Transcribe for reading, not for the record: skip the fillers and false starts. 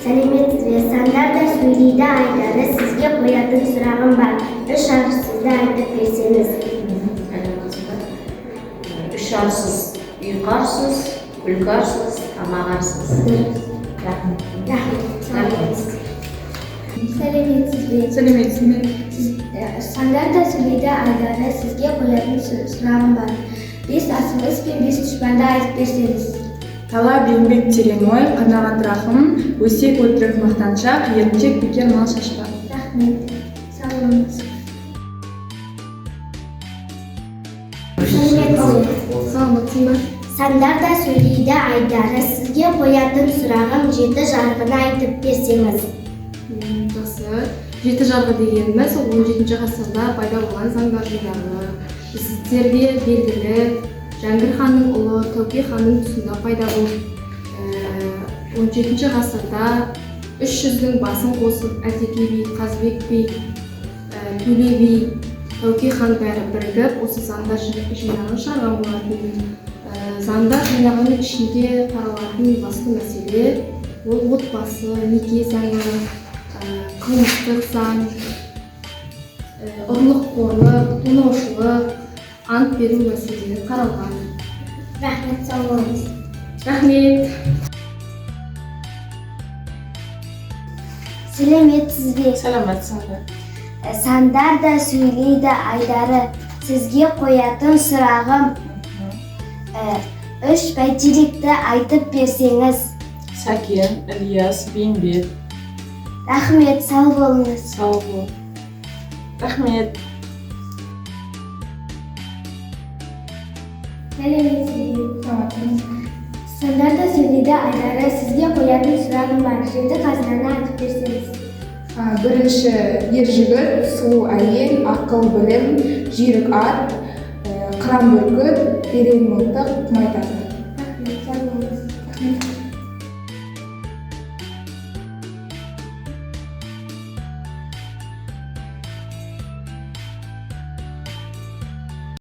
Сәлеметсіз бе? Сандар да сөйлейді айдары. Сізге қоятын сұрағым бар. Үш арсызды айтып берсеңіз. Сәлеметсіз бе? Үш арсыз ұйқы арсыз, күлкі арсыз, тамақ арсыз. Рахмет. Рахмет. Сәлеметсіз. Сәлеметсіз бе? Сәлеметсіз бе? Сандар да сөйлейді айдары. Сізге қоятын сұрағым бар. Бес асығыс пен бес дұшпанды айтып берсеңіз. Талап, еңбек, терең ой, қанағат, рахым, өсек, өтірік, мақтаншақ, еріншек, бекер мал шашпа. Рахмет. Сау болыңыз. Сәлеметсіз бе? Саламатсың ба? Сандар да сөйлейді айдары. Сізге қоятын сұрағым: жеті жарғыны айтып берсеңіз. Жақсы. Жеті жарғы дегеніміз ол 17 ғасырда пайда болған заңдар жинағы. Сіздерге белгілі, Жәңгір ханның ұлы Тәуке ханның тұсында пайда болып, 17 ғасырда үш жүздің басын қосып, Әйтеке би, Қазыбек би, Төле би, Тәуке хан бәрі бірігіп осы заңдар жинағын шығарған болатын. Заңдар жинағының ішінде қаралатын басты мәселе ол отбасы, неке заңы, қылмыстық заң, ұрлық, қорлық, тонаушылық, ант беру мәселелері қаралған. Рахмет, сау болыңыз. Рахмет. Сәлеметсіз бе? Сәлеметсің бе? Сандар да сөйлейді айдары. Сізге қоятын сұрағым: үш бәйтеректі айтып берсеңіз. Сәкен, Ілияс, Бейімбет. Рахмет, сау болыңыз. Сау бол. Рахмет. Сәлеметсіз бе? Сандар да сөйлейді айдары. Сізге қоятын сұрағым бар. Жеті қазынаны айтып берсеңіз. Бірінші ер жігіт, сұлу әйел, ақыл, білім, жүйрік ат, қыран бүркіт, берен мылтық, құмай тазы. Рахмет, сау болыңыз. Рахмет.